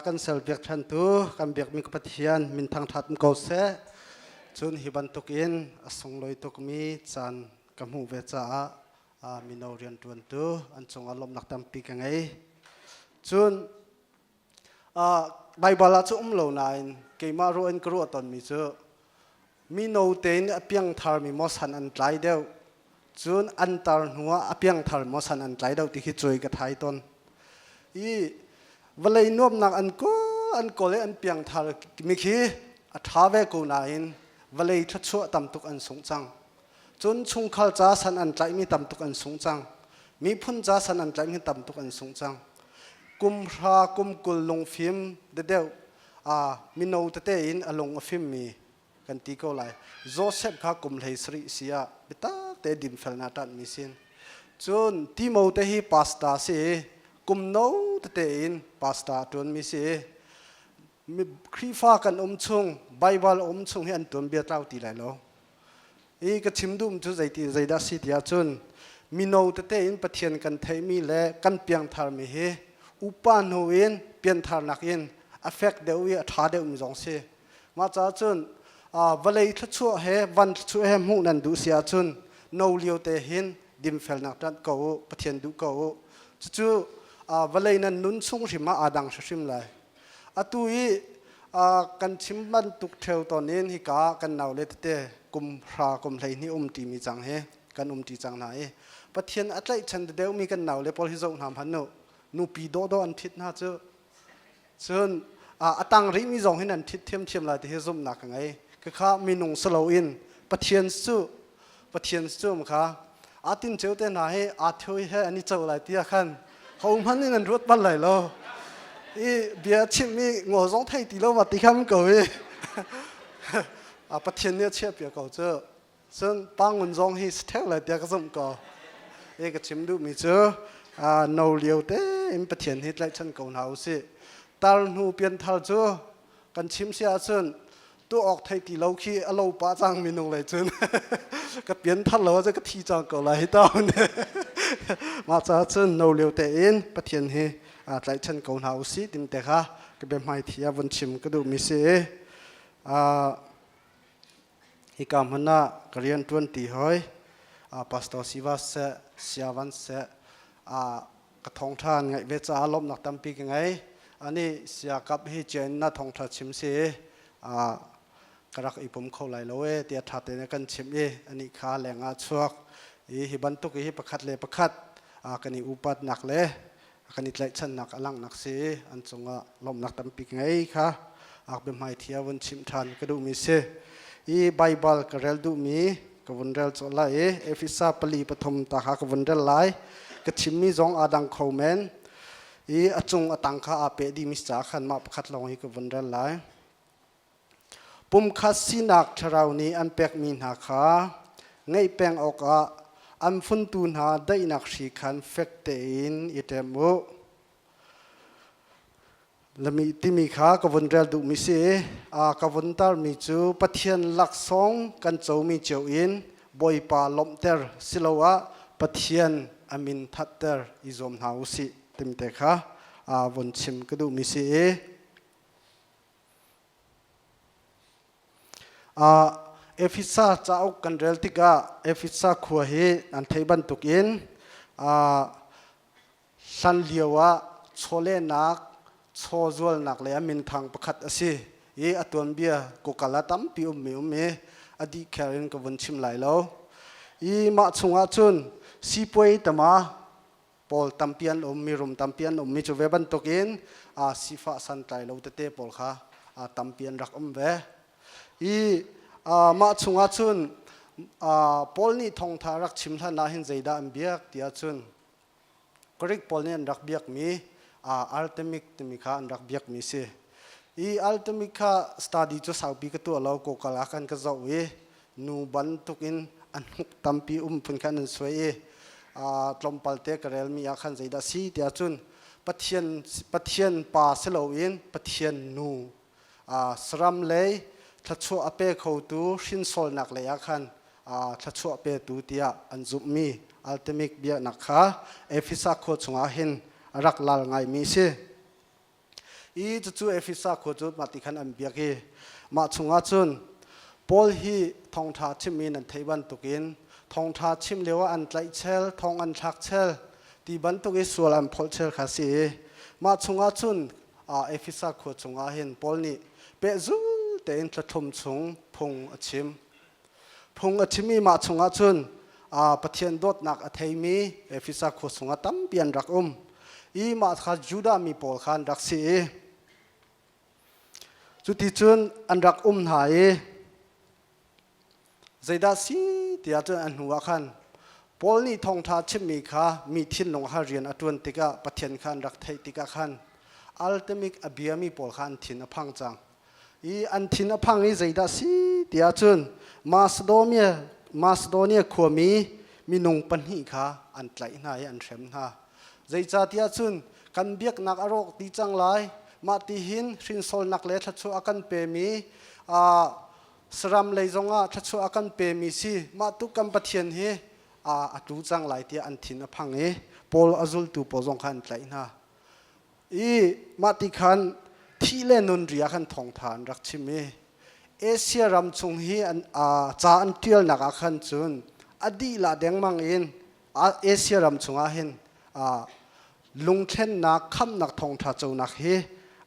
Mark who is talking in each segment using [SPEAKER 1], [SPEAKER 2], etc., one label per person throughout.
[SPEAKER 1] Kan sal biak ṭhantu kan biakmi ka Pathian min thangṭhat ko seh. Cun hi bantukin a sunglawi tukmi caan ka hmuh ve caah mino rianṭuantu an cungah lawmhnak tampi ka ngei. Cun Baibal ah cu um lo nain keimah ruah in ka ruah tawnmi cu mino tein a piangtharmi maw san an tlai deuh cun an tar hnuah a piangthar maw san an tlai deuh ti khi cuai ka thai tawn. I vawlei nuamnak an kawl an kawl i an piangthar mi khi a ṭha ve ko nain vawlei thluachuah tam tuk an sung cang. Cun chungkhar ca san an tlaihmi tam tuk an sung cang. Miphun ca san an tlaihmi tam tuk an sung cang. Kum hra kum 20 lungfim dedeuh mino tete in a lung a fimmi kan ti ko lai. Joseph kha kum 17 si ah biatak te dinfelnak ṭanhmi sin. Cun Timote hi pastor si i kum no tete in pastor a ṭuanmi si. Khrihfa kan um chung, Baibal um chung hi an tuanbia tlau ti lai lo. I ka chim duhmi cu zeiti zeidah si ti ahcun mino tete in Pathian kan theihmi le kan piangtharmi hi upa hnu in piantharnak in a fek deuh i a ṭha deuhmi zong si. Mah caah cun vawlei thluachuah he van thluachuah he hmuh nan duh si ahcun no lio te hin dinfelnak ṭanh ko u, Pathian duh ko u. Cucu vawlei nan nun chung hrim ah aa dang hrimhrim lai. Atu i kan chim bantuk ṭheo tawn in hika kan naule tete kum hra kum 12 um ṭimi cang hi kan um ṭi cang hna i Pathian a tlaihchan deuhmi kan naule pawl hi zoh hna hmanh u nupi dawhdawh an ṭhit hna cu cun a tang rihmi zong hin an ṭhit ṭhiamṭhiam lai ti hi zumhnak ka ngei. Khakha minung si loin Pathian cu Pathian cu kha aa tin ceu te hna hi aa thio he an i co lai ti ah khan hohmanh in an ruat bal lai lo. I bia chimmi ngaw zong thei ti lo ma ti kham ko i Pathian nih a chiah piak ko cu. Cun pangun zong hi si theu lai tiah ka zumh ko. I ka chim duhmi cu no lio tein Pathian hi tlaihchan ko hna usih. Tar hnu pianthar cu kan chim si ahcun tuah awk thei ti lo khi a lo pah cang minung lei cun ka pian thar lo ahcun ka thi cang ko lai hi taun mah caah cun no lio tein Pathian hi tlaihchan ko hna usih tim te kha ka biahmai thi ah vun chim ka duhmi si hika hmun ah ka rian ṭuan ti hoi Pastor Siva seh Siavan seh ka thawngṭha an ngaih ve caah lawmhnak tampi ka ngei. Ani siakap hi cian na thawngṭha chim si ka rak i pum kho lai lo e tiah ṭha tein a kan chimh i ani kha leng ah chuak i hi bantuk hi pakhat le pakhat kan i upatnak le kan i tlaihchannak a langhnak si an cungah lawmhnak tampi ka ngei kha ak biahmai thia vun chimh ṭhan ka duhmi si. I Baibal ka rel duhmi ka vun rel cawh lai i Efesa pali pathum ta kha ka vun rel lai. Ka chimmi zong aa dang kho men i a cung a tang kha aa peh dihmi caah khan mah pakhat lawng hi ka vun rel lai. Pumkhat sinak thlarau nih an pekmi hna kha ngeih peng awkah an funtu hna daihnak hri khan fek tein i ṭem u. Lami timi kha ka vun rel duhmi si. Ka vun tarmi cu Pathian laksawng kan comi cio in Bawipa lawmhter siloah Pathian a min thatter i zuam hna u sih timi te kha vun chim ka duhmi si. Efesa cauk kan rel tikah Efesa khua hi an theih bantukin Hlan lio ah chawlehnak, chawzualnak lei ah minthang pakhat a si i a tuanbia kukal ah tampi ummi um i a dih kher in ka vun chim lai lo. I mah chungah cun sipuai tama pawl tampi an um, mirum tampi an um mi cu ve bantukin sifah santlai lo tete pawl kha tampi an rak um ve. I mah chungah cun Paul nih thawngtha rak chim hlan ah hin zeidah an biak ti ahcun Greek pawl nih an rak biakmi Artemis timi kha an rak biakmi si. I Artemis kha study cu saupi ka tuah lo kokal ah khan ka zoh i nu bantuk in a hnuk tampi um phun khan an suai i tlawmpal te ka relmi ah khan zeidah si tiah cun Pathian Pathian pa si loin Pathian nu saram lei thluachuah a pe khotu hrinsawlnak lei ah khan thluachuah petu tiah an zumhmi Artemis biaknak kha Efesa khua chungah hin a rak lal ngaimi a si. I cucu Efesa khua cu mah ti khan an biak i mah chungah cun Paul hi thawngṭha chimmi nan theih bantukin thawngṭha chim lio ah an tlaih chel, thong an thlak chel ti bantuk i sual an pholh chel kha si i mah chungah cun Efesa khua chungah hin Paul nih pehzul tein thlathum chung phung a chim. Phung a chim i mah chungah cun Pathian dawtnak a theimi Efesa khua chungah tampi an rak um. I mah kha Judah mi pawl kha an rak si i cuticun an rak um hna i zeidah si tiah cun an hnu ah khan Paul nih thawngṭha chimmi kha mi thinlung kha rian a ṭuan tikah Pathian kha an rak theih tikah khan Artemis a biami pawl kha an thin a phang cang. I an thin a phang i zeidah si tiah cun Macedonia Macedonia khuami minung pahnih kha an tlaih hna i an hrem hna. Zeicahtiah cun kan biaknak a rawk dih cang lai. Mah ti hin hrinsolnak le thluachuah a kan pemi saram lei zongah thluachuah a kan pemi si mah tuk kan Pathian hi a tlu cang lai tiah an thin a phang i Paul a zultu pawl zong kha an tlaih hna. I mah ti khan thih le nun ri ah khan thawngtha an rak chim i Asia ram chung hi an ca an ṭialnak ah khan cun a dihlah dengmang in Asia ram chungah hin lungthlennak khamnak thawngṭha conak hi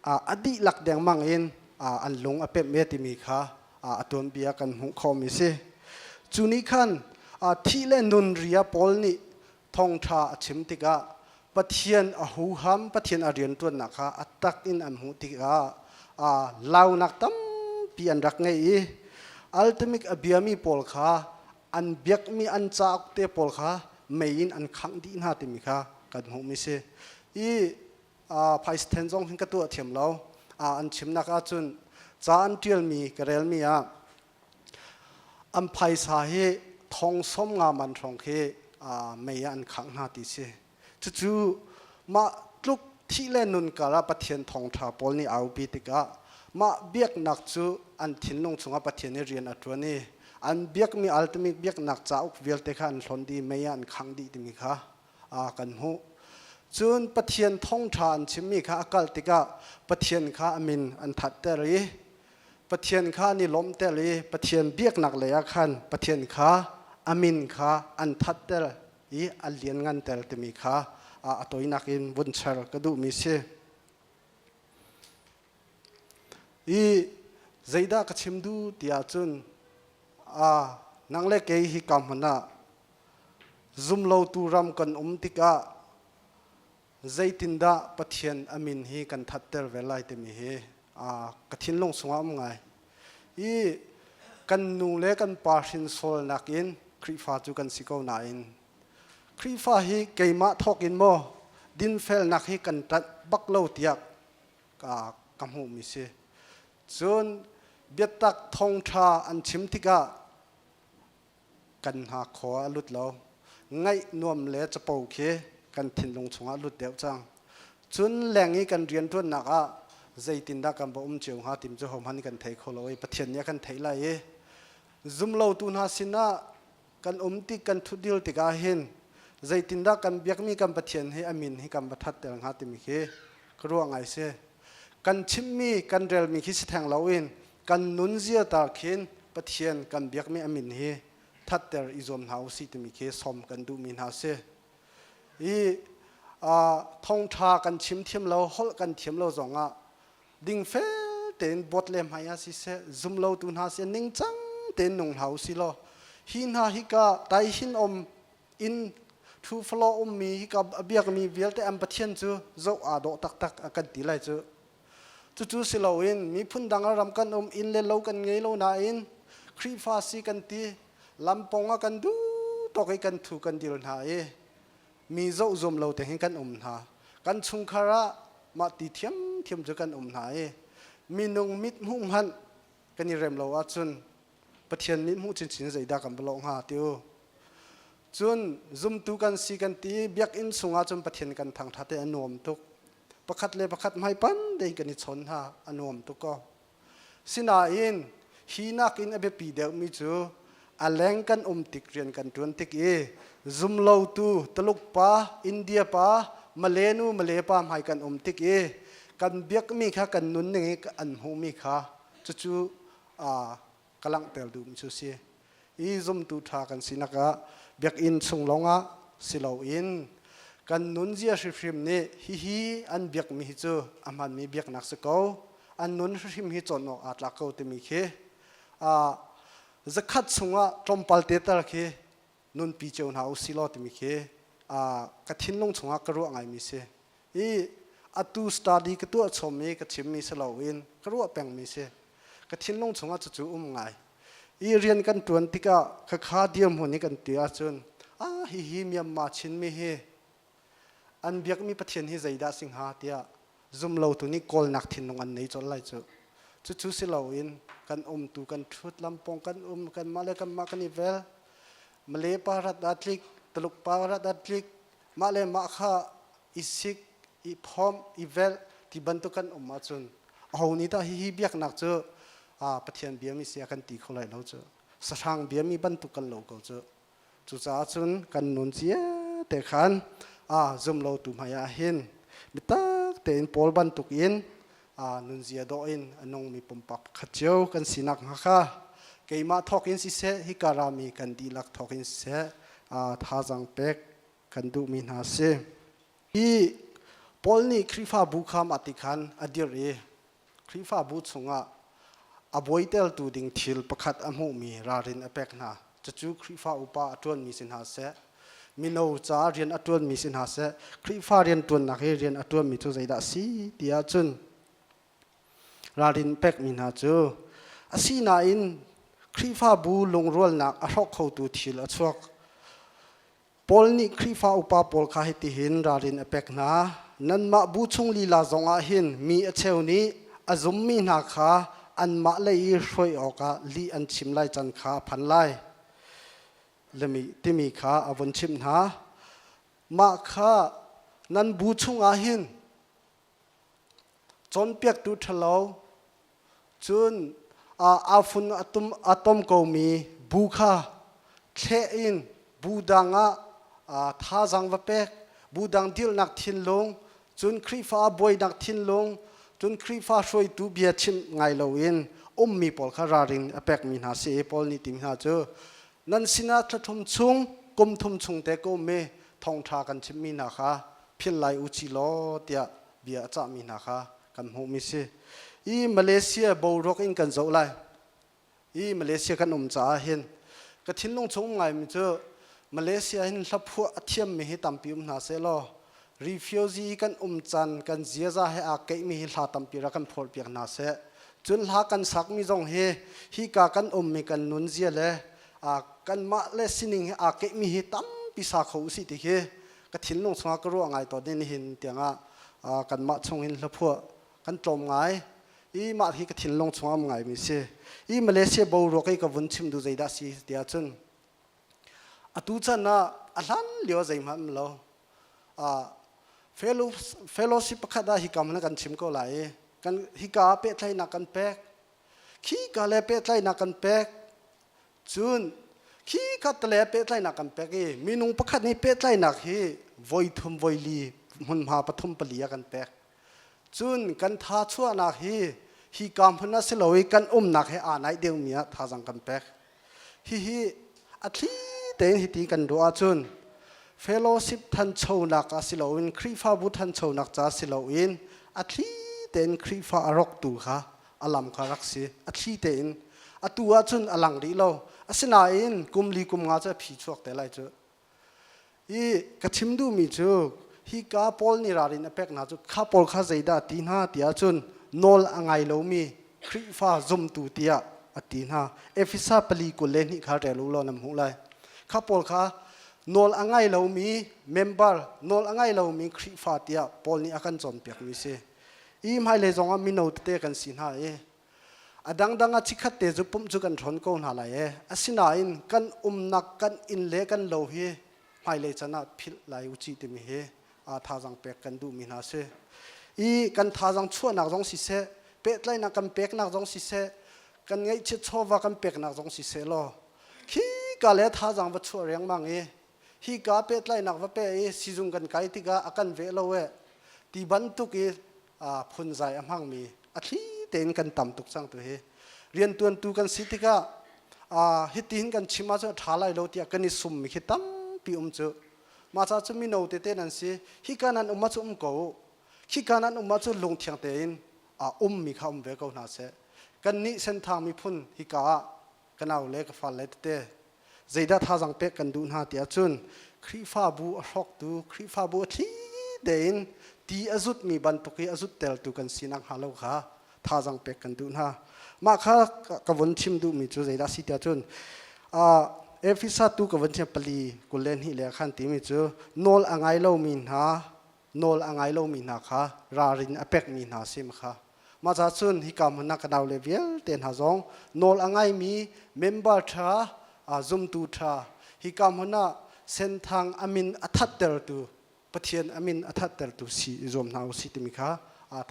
[SPEAKER 1] a dihlak dengmang in an lung a pemh ve timi kha a tuanbia kan hmuh khawhmi si. Cu nih khan thih le nun ri ah Paul nih thawngṭha a chim tikah Pathian a huham, Pathian a rianṭuannak kha a tak in an hmuh tikah launak tampi an rak ngei i ultimate a biami pawl kha an biakmi an cauk te pawl kha mei in an khangh dih hna timi kha kan hmuhmi si. I phaisathen zong hin ka tuah thiam lo. An chimnak ahcun ca an ṭialmi ka relmi ah An phaisa hi thong 50 man hrawng khi mei ah an khangh hna ti si. Cucu mah tluk thih le nun kar ah Pathian thawngṭha pawl nih aupi tikah mah biaknak cu an thinlung chungah Pathian nih rian a ṭuan i an biakmi ultimate biaknak cauk vialte kha an hlon dih mei ah an khangh dih timi kha kan hmuh. Cun Pathian thawngṭha an chimmi kha a kal tikah Pathian kha a min an thatter i Pathian kha an i lawmhter i Pathian biaknak lei ah khan Pathian kha a min kha an thatter i a liannganter timi kha a toinak in vun char ka duhmi si. I zeidah ka chim duh ti ahcun nang le kei hi ka hmun ah zumlotu ram kan um tikah zeitindah Pathian a min hi kan thatter ve lai timi hi ka thinlung chungah um ngai. I kan nu le kan pa hrinsolnak in Khrihfa cu kan si ko nain Khrihfa hi keimah thawk in maw dinfelnak hi kan ṭanh bak lo tiah ka, ka hmuhmi si. Cun biatak thawngṭha an chim tikah kan hnakhaw ah a lut lo. Ngaih nuam le capo khi kan thinlung chungah a lut deuh cang. Cun leng i kan rianṭuannak ah zeitindah kan va um cio hnga tim cu hohmanh kan thei kho lo i Pathian nih a kan theih lai i zumlotu hna sinah kan um tik kan thutdil tikah hin zeitindah kan biakmi kan Pathian hi a min hi kan va thatter hnga timi khi ka ruah ngai si. Kan chimmi kan relmi khi si theng loin kan nunzia tar khin Pathian kan biakmi a min hi thatter i zuam hna usih timi khi sawm kan duhmi hna si. I thawngṭha kan chim thiam lo, holh kan thiam lo zongah dingfel tein bawt le hmai ah siseh, zumlotu hna si ningcang tein nung hna usih law hi hna hika taihin om in thu falaw ummi hika a biakmi vialte an Pathian cu zoh aa dawh taktak a kan ti lai cu. Cucu si loin miphun dang ah ram kan um, inn le lo kan ngei lo nain Khrihfa si kan ti, lampong ah kan duh tawk i kan thu kan dil hna i mi zoh zuam lo te hin kan um hna. Kan chungkhar ah mah ti thiamthiam cu kan um hna i minung mit hmuh hmanh kan i rem lo ahcun Pathian mit hmuh chinchin zeidah kan va lawh hnga ti u. Cun zumtu kan si kan ti biakinn chungah cun Pathian kan thangṭhat i a nuam tuk. Pakhat le pakhat hmaipan tein kan i chawn hna a nuam tuk ko. Sinain hi nakin a biapi deuhmi cu a leng kan um tik rian kan ṭuan tik i zumlotu Tuluk pa, India pa, Malay nu, Malay pa hmai kan um tik i Kan biakmi kha kan nunning i an hmuhmi kha cucu ka langhter duhmi cu si. I zumtu ṭha kan sinak ah biakinn chung lawngah si loin kan nunzia hrimhrim nih hihi an biakmi hi cu a hmanmi biaknak si ko, an nun hrimhrim hi cawn awk aa tlak ko timi khi zakhat chungah tlawmpal te tal khi nunpi cio hna u si law timi khi ka thinlung chungah ka ruah ngaimi si. I atu study ka tuah chom i ka chimmi si loin ka ruah pengmi si. Ka thinlung chungah cucu um ngai. I rian kan ṭuan tikah khakha dirhmun i kan ti ahcun ah hihi Myanmar Chinmi hi an biakmi Pathian hi zeidah si hnga tiah zumlotu nih kawlnak thinlung an nei colh lai cu. Cucu si loin kan umtu kan ṭhut lampawng kan um kanmah le kanmah kan i vel Malay pa rat ah tlik Tuluk pa rat ah tlik mah le mah kha i sik i phomh i velh ti bantuk kan um ahcun aho nih dah hihi biaknak cu Pathian biami si a kan ti kho lai lo cu sahrang biami bantuk kan lo ko cu. Cucaah cun kan nun cia te khan zumlotu hmai ah hin biatak tein Paul bantuk in nunzia dawh in a nungmi pumpak pakhat cio kan sinak hnga kha keimah thawk in siseh hika rami kan dihlak thawk in siseh thazaang pek kan duhmi hna a si. Hi Paul nih Khrihfabu kha mah ti khan a dirh i Khrihfabu chungah a buaiteltu ding thil pakhat a hmuhmi ralrin a pek hna. Cucu Khrihfa upa a ṭuanmi si hna seh, mino ca rian a ṭuanmi si hna seh, Khrihfa rian ṭuannak hi rian a ṭuanmi cu zeidah a si ti ahcun ralrin pekmi hna cu asinain Khrihfabu lungrualnak a hrawk khotu thil a chuak. Paul nih Khrihfa upa pawl kha hitihin ralrin a pek hna: Nanmah bu chung lila zongah hin mi a cheu nih a zummi hna kha anmah lei i hruai awkah lih an chim lai can kha a phan lai timi kha a vun chimh hna. Mah kha nan bu chungah hin Cawnpiaktu ṭhalo, cun aa fun a tom komi bu kha thleh in bu dang ah thazaang va pek, bu dang dirhnak thinlung, cun Khrihfa buainak thinlung, cun Khrihfa hruaitu bia chimh ngai loin ummi pawl kha ralring a pekmi hna si i Paul nih timi hna cu nan sinah thla thum chung, kum thum chung te ka um i thawngṭha kan chimmi hna kha philh lai u ci law tiah bia a cahmi hna kha kan hmuhmi si. I Malaysia boruak in kan zoh lai. I Malaysia kan um caah hin ka thinlung chung um ngaimi cu Malaysia hin hlaphuah a thiammi hi tampi um hna seh law refugee kan um can kan ziaza he aa keihmi hi hla tampi rak kan phawrhpiak hna seh. Cun hla kan sakmi zong hi hika kan ummi kan nunzia le kanmah le sining he aa keihmi hi tampi sa kho usih ti khi ka thinlung chungah ka ruah ngai tawn i nihin tiangah kanmah chung hin hlaphuah kan tlawm ngai i mah hi ka thinlung chungah um ngaimi si. I Malaysia boruak i ka vun chim duh zeidah si tiah cun atu chan ah a hlan lio zeihmanh um lo fellowship pakhat ah hika hmun kan chim ko lai i kan hika ah pehtlaihnak kan pek khi ka le pehtlaihnak kan pek Cun khi khat le pehtlaihnak kan pek i minung pakhat nih pehtlaihnak hi voi thum voi li hmunhma pathum pali a kan pek. Cun kan tha chuahnak hi hi ka hmun ah si lo i kan umnak he aa naih deuhmi ah thazaang kan pek. Hihi a thli tein hiti kan ruah ahcun fellowship thanchonak ah si loin Khrihfabu thanchonak ca si loin a thli tein Khrihfa a roktu kha a lam kha rak si a thli tein atu ahcun a lang rih lo asinain kum li kum nga cu a phi chuak te lai cu i ka chim duhmi cu hika Paul nih ralrin a pek hna cu kha Paul kha zeidah ti hna tiah cun nawl a ngai lomi Khrihfa zumtu tiah a ti hna. Efesa 4:22 kha rel u law nan hmuh lai. Kha Paul kha nawl a ngai lomi member nawl a ngai lomi Khrihfa tiah Paul nih a kan cawnpiakmi si. I hmailei zongah mino tete kan si hna i a dangdang ah chikkhat te cu pumh cu kan hrawn ko hna lai e. Asinain kan umnak kan inn le kan lo hi hmailei chan ah philh lai u ci timi hi thazaang pek kan duhmi hna si. I kan thazaang chuahnak zong siseh, pehtlaihnak kan peknak zong siseh, kan ngaihchiat chawva kan peknak zong siseh law khi ka le thazaang va chuah riangmang i hika pehtlaihnak va pe i sizung kan kai tikah a kan veh lo e ti bantuk i. phunzai a hmangmi a thli tein kan tam tuk cang tu hi. Riantuantu kan si tikah hitihin kan chim ahcun a ṭha lai lo tiah kan i summi khi tampi um cu. Mah caah cun mino tete nan si. Hika nan um ahcun um ko u. Khika nan um ahcun lungthiang tein a ummi kha um ve ko hna seh. Kannih Senthang miphun hika ah ka nau le ka fale tete zeidah thazang pek kan duh hna tiah cun Khrihfabu a hrawktu, Khrihfabu a thli tein ti a zutmi bantuk i a zutteltu kan sinak hnga lo kha thazang pek kan duh hna. Mah kha ka vun chim duhmi cu zeidah si tiah cun Efesa tu ka vun chim 4:22 le khan timi cu nawl a ngai lomi hna nawl a ngai lomi hna kha ralrin a pekmi hna sim kha. Mah ca cun hika hmun ah ka naule vialte hna zong nawl a ngaimi member ṭha, zumtu ṭha, hika hmun ah Senthang a min a thattertu Pathian a min a thattertu si i zuam hna u sih timi kha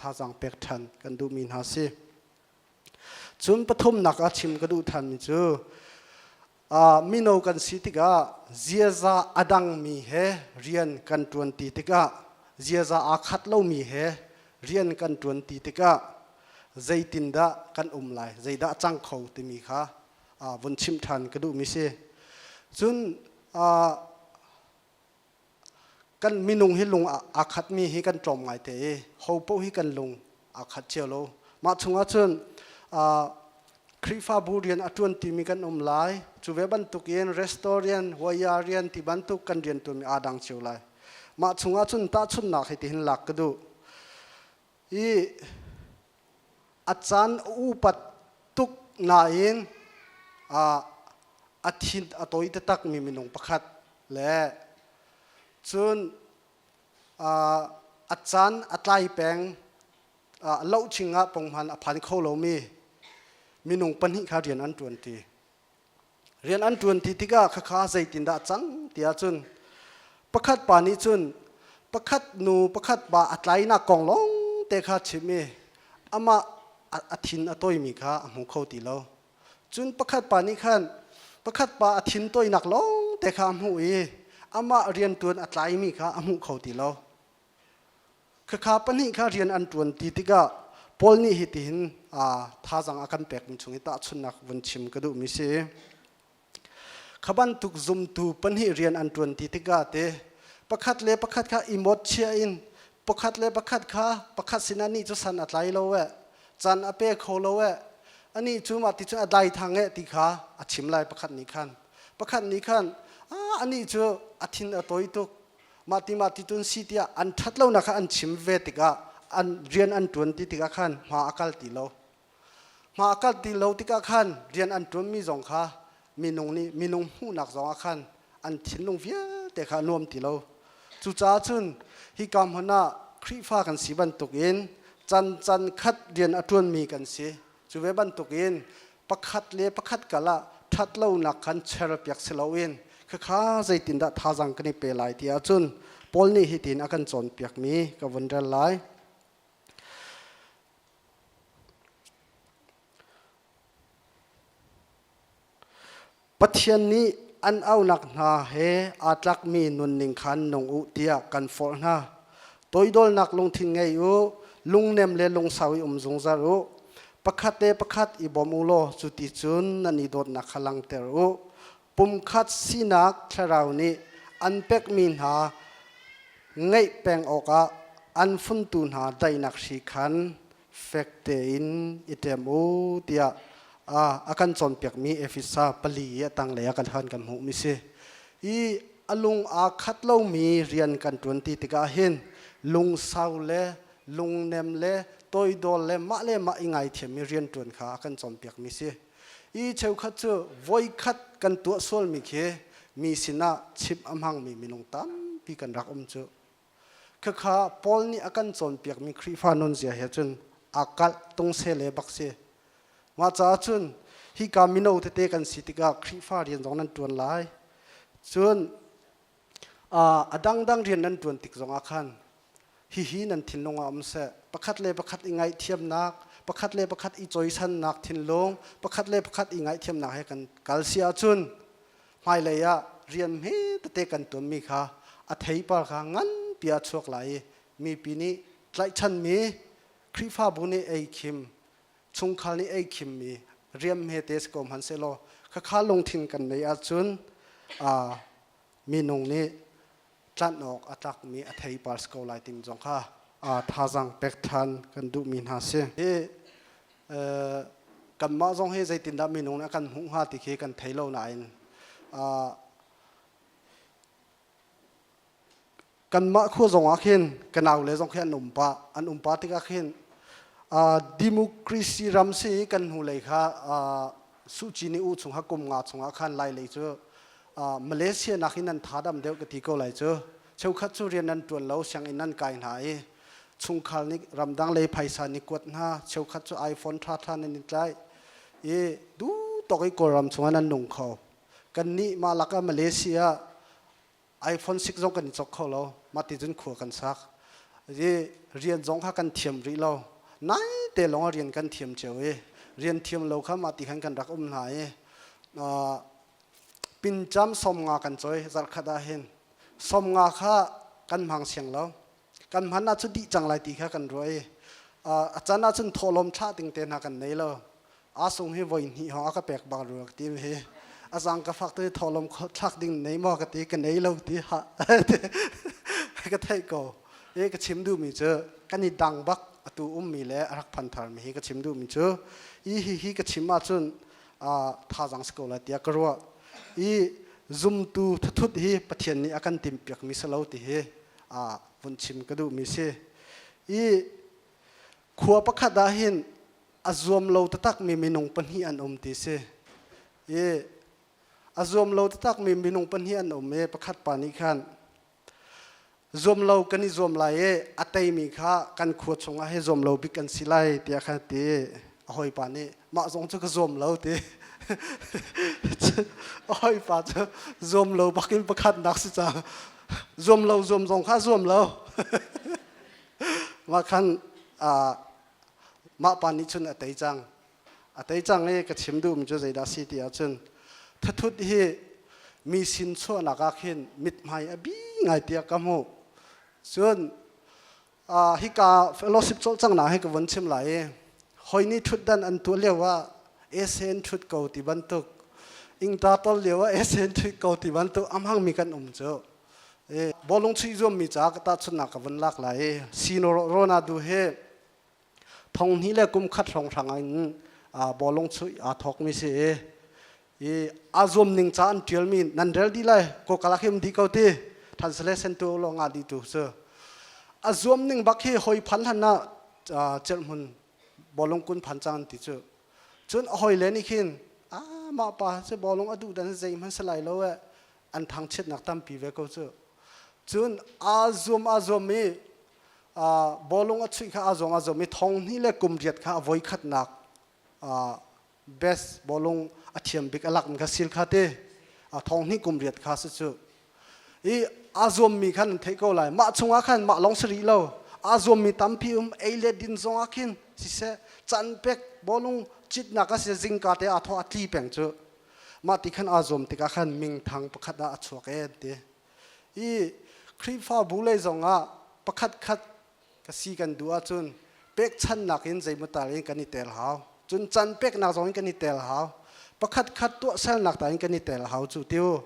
[SPEAKER 1] thazaang pek ṭhan kan duhmi hna si. Cun pathumnak ah chim ka duh ṭhanmi cu mino kan si tikah ziaza a dangmi he rian kan ṭuanti tikah ziaza aa khat lomi he rian kan ṭuanti tikah zeitindah kan um lai, zeidah a cang kho timi kha vun chimh ṭhan ka duhmi si. Cun Kan minung hi lung aa khatmi hi kan tlawm ngaite i ho paoh hi kan lung aa khat cio lo. Mah chungah cun Khrihfabu rian a ṭuan timi kan um lai. Cu ve bantukin restaurant, waya rian ti bantuk kan rian ṭuanmi aa dang cio lai. Mah chungah cun tahchunhnak hi tihin lak ka duh. I a caan a upat tuk nain a thin a tawi taktakmi minung pakhat le cun a caan a tlai peng lohching ah punghman a phan kho lomi minung pahnih kha rian an ṭuanṭi. Rian an ṭuanṭi tikah khakha zeitindah a cang ti ahcun pakhat pa nih cun pakhat nu pakhat pa a tlainak kong lawng te kha chim i amah a thin a tawimi kha a hmu kho ti lo. Cun pakhat pa nih khan pakhat pa a thin tawinak lawng te kha a hmuh i amah rianṭuan a tlaimi kha a hmuh kho ti lo. Khakha pahnih kha rian an ṭuan ti tikah Paul nih hitihin thazaang a kan pekmi chung i tahchunhnak vun chim ka duhmi si. Kha bantuk zumtu pahnih rian an ṭuan ti tikah te pakhat le pakhat kha i mawtchia in pakhat le pakhat kha pakhat sinah nih cu san a tlai lo eh can a pe kho lo eh anih cu mah ti cun a dai thang eh ti kha a chim lai pakhat nih khan pakhat nih khan anih cu a thin a tawi tuk mah ti mah ti tun si tiah an ṭhat lonak kha an chim ve tikah an rian an ṭuan ti tikah khan hma a kal ti lo. Hma a kal ti lo tikah khan rian an ṭuanmi zong kha minung nih minung hmuhnak zong ah khan an thinlung vialte kha a nuam ti lo. Cucaah cun hika hmun ah Khrihfa kan si bantukin can can khat rian a ṭuanmi kan si. Cu ve bantukin pakhat le pakhat kal ah ṭhatlonak khan cherpiak si loin khakha zeitindah thazaang kan i pe lai ti ahcun Paul nih hitin a kan cawnpiakmi ka vun rel lai. Pathian nih an aunak hna he aa tlakmi nunning khan nung u tiah kan forh hna. Toidawlnak lungthin ngei u, lungnem le lungsau i um zungzal u. Pakhat le pakhat i bawm u law cuti cun nan i dawtnak kha langhter u. Pumkhat sinak thlarau nih an pekmi hna ngeih peng awkah an funtu hna daihnak hri khan fek tein i ṭem u tiah a kan cawnpiakmi Efesa pali i a tanglei ah kan han kan hmuhmi si. I a lung aa khat lomi rian kan ṭuan ti tikah hin lungsau le lungnem le toidor le mah le mah i ngaithiammi rianṭuan kha a kan cawnpiakmi si. I cheukhat cu voikhat kan tuah sualmi khi mi sinah chimh a hmangmi minung tampi kan rak um cu. Khakha Paul nih a kan cawnpiakmi Khrihfa nunzia he cun aa kalh tungsel le bak si. Mah caah cun hika mino tete kan si tikah Khrihfa rian zong nan ṭuan lai. Cun a dangdang rian nan ṭuan tik zongah khan hihi nan thinlung ah um seh. Pakhat le pakhat i ngaihthiamnak, pakhat le pakhat i cawisannak thinlung, pakhat le pakhat i ngaihthiamnak he kan kal si ahcun hmailei ah rian hme tete kan tuanmi kha a theipar kha nganpi ah chuak lai i mipi nih tlaihchanmi. Khrihfabu nih ei khim, chungkhar nih ei khimmi riam hmete si ko hmanh sehlaw khakha lungthin kan neih ahcun minung nih tlanh awk a tlakmi a theipar si ko lai timi zong kha thazaang pek ṭhan kan duhmi hna si. Hi kanmah zong hi zeitindah minung nih a kan hmuh hnga ti khi kan thei lo nain kanmah khua zong ah khin ka naule zong khi an um pah an um pah tikah khin democracy ram si kan hnulei kha Suh Kyi nih u chung kha kum nga chungah khan Lai lei cu Malaysia nakin nan tha dam deuh ka ti ko lai cu. Cheukhat cu rian nan ṭuan lo, sianginn nan kai hna i chungkhar nih ramdang lei phaisa nih kuat hna, cheukhat cu iPhone ṭhaṭha nan i tlaih i duh tawk i Kawlram chungah nan nung kho. Kannih mah lakah Malaysia iPhone 6 zong kan i cawk kho lo. Mah ti cun khua kan sak. I rian zong kha kan thiam rih lo. Nai te lawng ah rian kan thiam cio i rian thiam lo kha mah ti khan kan rak um hna i pincam 50 kan cawi zarhkhat ah hin 50 kha kan hmang siang lo. Kan hman ahcun dih cang lai ti kha kan ruah i a can ahcun thawhlawm thlah ding te hna kan nei lo. Asung hi voi hnih hong a ka pek bak rua ka ti hi. A zang ka fak tu thawhlawm thlak ding nei maw ka ti ka nei lo ti ha ka theih ko. I ka chim duhmi cu kan i dang bak atu ummi le a rak phan tharmi hi ka chim duhmi cu i hi hi ka chim ahcun thazaang si ko lai tiah ka ruah. I zumtu thathut hi Pathian nih a kan timhpiakmi si lo ti hi vun chim ka duhmi si. I khua pakhat ah hin a zuam lo taktakmi minung pahnih an um ti si. I a zuam lo taktakmi minung pahnih an um i pakhat pa nih khan zuam lo kan i zuam lai i a teimi kha kan khua chungah hi zuam lo bik kan si lai tiah khan ti. A hawipa nih mah zong cu ka zuam lo ti. A hawipa cu zuam lo bakin pakhatnak si cang. Zuam lo zuam zong kha zuam lo. Mah khan mah pa nih cun a tei cang. A tei cang i ka chim duhmi cu zeidah si ti ahcun thathut hi mi sin chuahnak ah khin mithmai a bi ngai tiah ka hmuh. Cun hika fellowship cawlcanghnak hi ka vun chim lai i hoi nih ṭhutdan an tuah lio ah esen ṭhut ko ti bantuk ingta tol lio ah esen ṭhut ko ti bantuk a hmangmi kan um cu. Bawlung chuih zuammi ca ka tahchunhnak ka vun lak lai i Sino Ronaldo hi thong hnih le kum khat hrawnghrang in bawlung chuih aa thawkmi si i i aa zuam ning ca an ṭialmi nan rel dih lai kokalak hi um dih ko ti thansale sentu lo nga dih tu cu a zuam ning bak hi hoi phan hlan ah celhhmun bawlung kun phan cang ti cu. Cun a hoi le nih khin a mah pa cu bawlung a duh dan zeihmanh si lai lo e an thangchiatnak tampi ve ko cu. Cun aa zuam aa zuam i bawlung a chuih kha aa zuam aa zuam i thong hnih le kum riat kha a voi khatnak best bawlung a thiam bik a lakmi kha sil kha te thong hnih kum riat kha si cu. I aa zuammi khan an theih ko lai. Mah chungah khan mah lawng si rih lo, aa zuammi tampi um. Ei le din zong ah khin siseh, can pek bawlung citnak ah siseh, zingka te aa thawh a tli peng cu. Mah ti khan aa zuam tikah khan mingthang pakhat ah a chuak e an ti. I Khrihfabu lei zong ah pakhat khat ka si kan duh ahcun pekchannak in zeimaw tal in kan i tel hau. Cun can peknak zong in kan i tel hau. Pakhat khat tuahsernak ta in kan i tel hau cu tiu.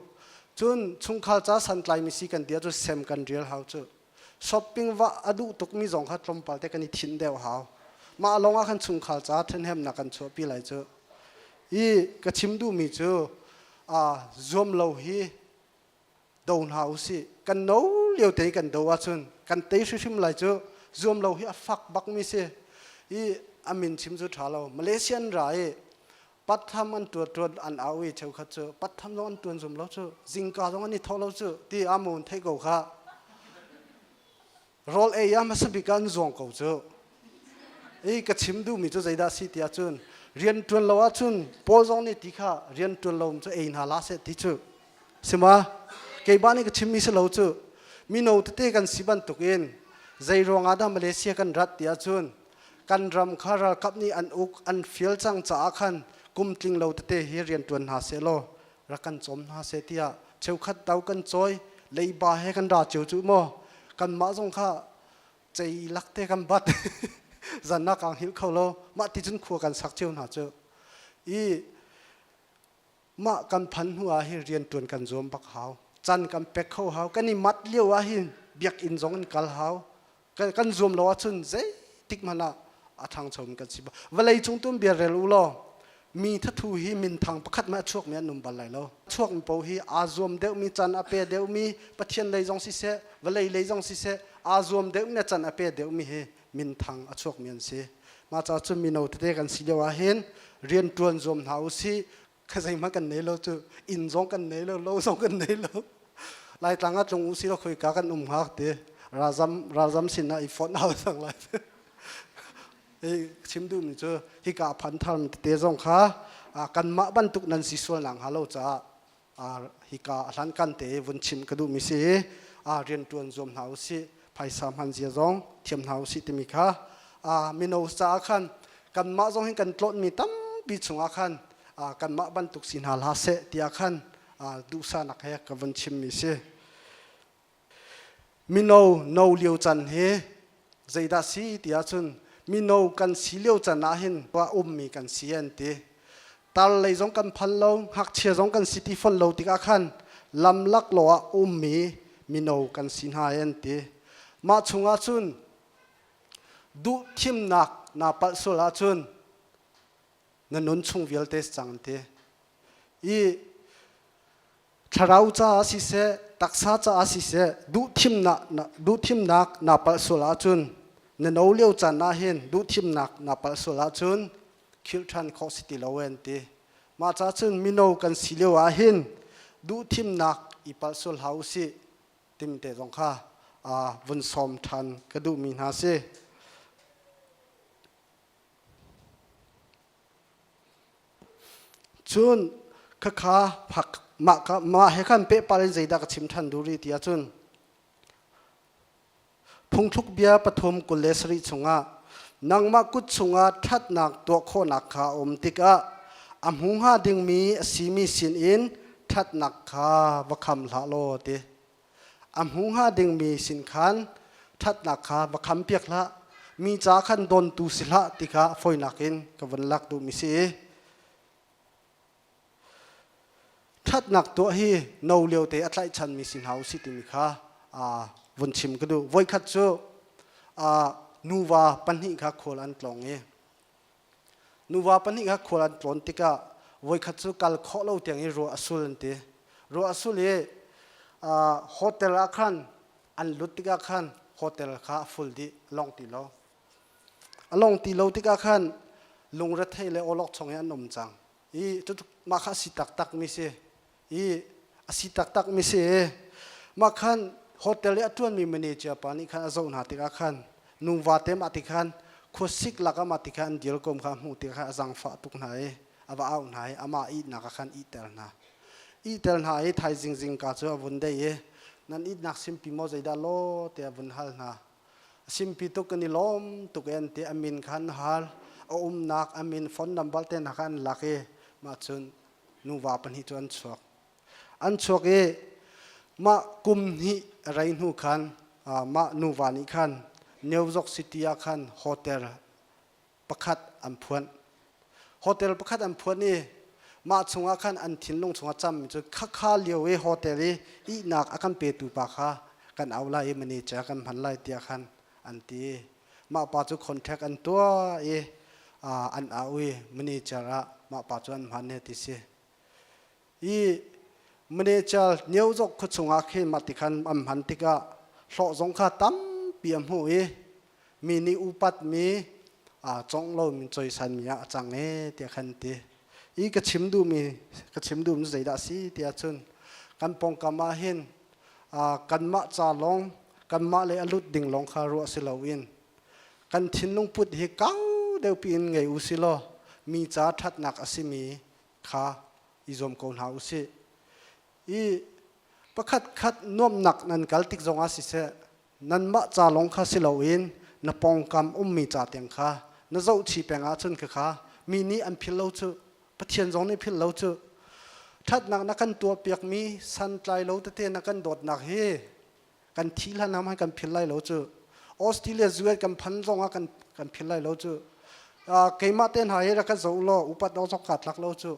[SPEAKER 1] Cun chungkhar ca santlaimi si kan ti ahcun sem kan rial hau cu. Shopping va a duh tukmi zong kha tlawmpal te kan i thinh deuh hau. Mah lawng ah khan chungkhar ca ṭhenhemnak kan chuahpi lai cu. I ka chim duhmi cu zuam lo hi do hna usih. Kan no lio te kan do ahcun kan tei hrimhrim lai cu. Zuam lo hi a fak bakmi si. I a min chim cu ṭha lo. Malaysian ra i patham an tuan tuan an au i cheukhat cu patham zong an tuan zum lo cu, zingka zong an i thawh lo cu ti amun theih ko kha. Rawl ei ah hmasa bik ah an zuang ko cu. I ka chim duhmi cu zeidah si ti ahcun rian ṭuan lo ahcun Paul zong nih ti kha rian ṭuan lo cu ei hna la seh ti cu sima keimah nih ka chimmi si lo cu. Mino tete kan si bantukin zei ruangah dah Malaysia kan rat ti ahcun kan ram kha ralkap nih an uk an fial cang caah khan kum tling lo tete hi rian ṭuan hna seh law rak kan cawm hna seh tiah cheukhat do kan cawi leiba he kan ra cio cu maw. Kanmah zong kha ceilak te kan bat. Zan ah kaa hngilh kho lo. Mah ti cun khua kan sak cio hna cu. I mah kan phan hnu ah hin rianṭuan kan zuam bak hau. Can kan pek kho hau. Kan i mat lio ah hin biakinn zong in kal hau. Kan zuam lo ahcun zeitik hmanh ah a ṭhangchomi kan si. Vawlei cung tun bia rel u law mi thathu hi minthang pakhat hmanh a chuakmi an um bal lai lo. Chuakmi paoh hi aa zuam deuhmi can a pe deuhmi Pathian lei zong siseh vawlei lei zong siseh aa zuam deuhmi le can a pe deuhmi hi minthang a chuakmi an si. Mah caah cun mino tete kan si lio ah hin rianṭuan zuam hna u sih. Kha zeihmanh kan nei lo cu inn zong kan nei lo, lo zong kan nei lo. Laitlang ah tlung u si law khoika kan um hnga ti ralzam ralzam sin ah i fonh hau cang lai. Hi chim duhmi cu hika a phan tharmi tete zong kha kanmah bantuk nan si sual nak hnga lo caah hika a hlankan te vun chim ka duhmi si i rianṭuan zuam hna u sih phaisa hman zia zong thiam hna u sih timi kha mino caah khan kanmah zong hin kan tlawnmi tampi chungah khan kanmah bantuk si hna hlah seh tiah khan duhsahnak he ka vun chimmi si. Mino no lio can hi zeidah si ti ahcun mino kan si lio can ahhin a ummi kan si an ti. Tar lei zong kan phan lo, ngakchia zong kan si ti fawn lo tikah khan lam laklawh ah ummi mino kan si hna an ti. Mah chungah cun duhthimnak naa palh sual ahcun na nun chung vialte cang an ti. I Thlarau caah siseh, taksa caah siseh, duhthimnak, duhthimnak naa palh sual ahcun, na no lio caan ah hin duhthimnak naa palh sual ahcun khirh ṭhan khawh si ti lo an ti. Mah caah cun mino kan si lio ah hin duhthimnak i palh sual hlah u sih timi te zong kha vun sawm ṭhan ka duhmi hna si. Cun khakha phak mah ka mah he khan pehpar in zeidah ka chim ṭhan duh rih ti ahcun phungthluk bia 3:27 chungah nangmah kut chungah ṭhatnak tuah khawhnak kha a um tikah a hmu hnga dingmi a simi sinin ṭhatnak kha va kham hlah law ti. A hmu hnga dingmi sin khan ṭhatnak kha va khampiak hlah. Mi ca khan dawntu si hlah ti kha fawinak in ka vun lak duhmi si. Ṭhatnak tuah hi no lio te a tlaihchanmi si hna usih timi kha vun chim ka duh. Voikhat cu nuva pahnih kha khual an tlawng i Nuva pahnih kha khual an tlawn tikah voikhat cu kal khawh lo tiang i ruah a sul an ti. Ruah a sul i hotel ah khan an lut tikah khan hotel kha a full dih, a long ti lo. A long ti lo tikah khan lungrethei le awlokchong i an um cang. I cucu mah kha a si taktakmi si. I a si taktakmi si. Mah khan hotel i a ṭuanmi manager pa nih khan a zoh hna tikah khan nuva te mah ti khan khuasik lakah mah ti khan an dir kom kha a hmuh tikah khan a zaangfah tuk hna i a va auh hna i amah ihnak ah khan ihter hna. Ihter hna i thaizing zingka cu a vun dei i nan ihnak simpi maw zeidah law tiah a vun hal hna. A simpi tuk kan i lawm tuk e an ti a min kha an hal a umnak a min phone number te hna kha an lak i mah cun nuva pahnih cu an chuak. An chuak i mah kum hnih rei hnu khan mah nuva nih khan New York City ah khan hotel pakhat an phuan. Hotel pakhat an phuan i mah chungah khan an thinlung chungah cammi cu khakha lio i hotel i ihnak a kan petu pa kha kan au lai i manager kan hman lai tiah khan an ti. Mah pa cu contract an tuah i an au i manager ah mah pa cu an hman he ti si. I manager New York khua chungah khin mah ti khan an hman tikah hlawh zong kha tampi a hmuh i mi nih upatmi congh lomi cawisanmi ah a cang ee tiah khan ti. I ka chim duhmi ka chim duhmi zeidah a si tiah cun kan pawngkam ah hin kanmah ca lawng kanmah le a lut ding lawng kha ruah si loin kan thinlung put hi kau deuh piin ngei u si law mi ca ṭhatnak a simi kha i zuam ko hna u sih. I pakhat khat nuamhnak nan kal tik zongah siseh nanmah ca lawng kha si loin na pawngkam ummi ca tiang kha na zohchih peng ahcun khakha mi nih an philh lo cu Pathian zong nih philh lo cu ṭhatnak na kan tuahpiakmi santlai lo tete na kan dawtnak hi kan thih hlan ah kan philh lai lo cu Australia US kan phan zong ah kan. Kan philh lai lo cu. Keimah te hna hi rak ka zoh law upat awk zong kaa tlak lo cu.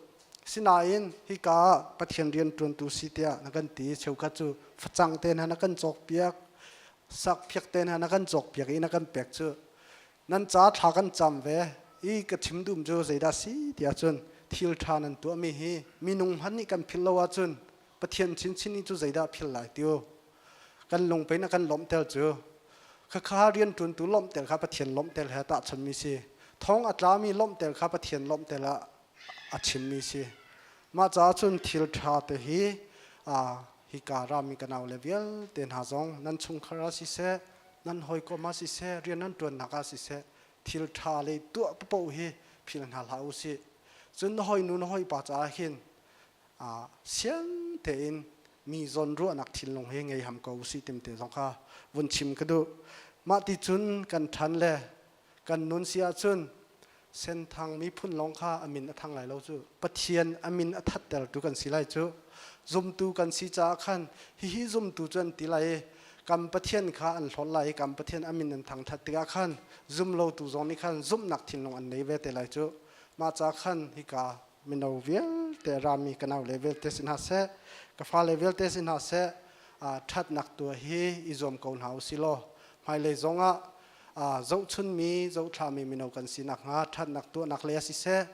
[SPEAKER 1] Sinain hika ah Pathian rian ṭuantu si tiah na kan ti. Cheukhat cu facang te hna na kan cawkpiak, sakphiak te hna na kan cawkpiak i na kan pek cu. Nan ca thla kan cam ve i ka chim duhmi cu zeidah si tiah cun thil ṭha nan tuahmi hi minung hmanh nih kan philh lo ahcun Pathian chinchin nih cu zeidah philh lai ti u. Kan lungpei na kan lawmhter cu. Khakha rianṭuantu lawmhter kha Pathian lawmhter he tahchunmi si. Thong a tlami lawmhter kha Pathian lawmhter ah a chimmi si. Mah caah cun thil ṭha te hi hika rami ka nau le vialte hna zong nan chungkhar ah siseh, nan hawikom ah siseh, rian nan ṭuannak ah siseh, thil ṭha le tuah paoh hi phil hna hlah u sih. Cun na hawinu na hawipa caah hin siang tein mi zawnruahnak thinlung hi ngei ham ko usih timte zong kha vun chim ka duh. Mah ti cun kan ṭhan le kan nun si ahcun Senthang miphun lawng kha a min a thang lai lo cu. Pathian a min a thattertu kan si lai cu. Zumtu kan si caah khan hihi zumtu cu an ti lai i kan Pathian kha an hlawt lai i kan Pathian a min an thangthat tikah khan zumlotu zong nih khan zumhnak thinlung an nei ve te lai cu. Mah ca khan hika mino vialte rami ka nau le vialte si hna seh, ka fale vialte si hna seh, ṭhatnak tuah hi i zuam ko hna u si law hmailei zongah zohchunmi zohthlami mino kan si nakhnga ṭhatnak tuahnak lei ah siseh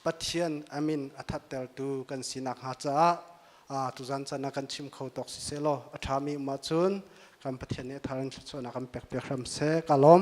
[SPEAKER 1] Pathian a min a thattertu kan si nakhnga caah tuzan chan ah kan chim kho tawk siseh law a ṭhami um ahcun kan Pathian nih a thar in thluachuahnak kan pek piak hram seh. Ka lawm.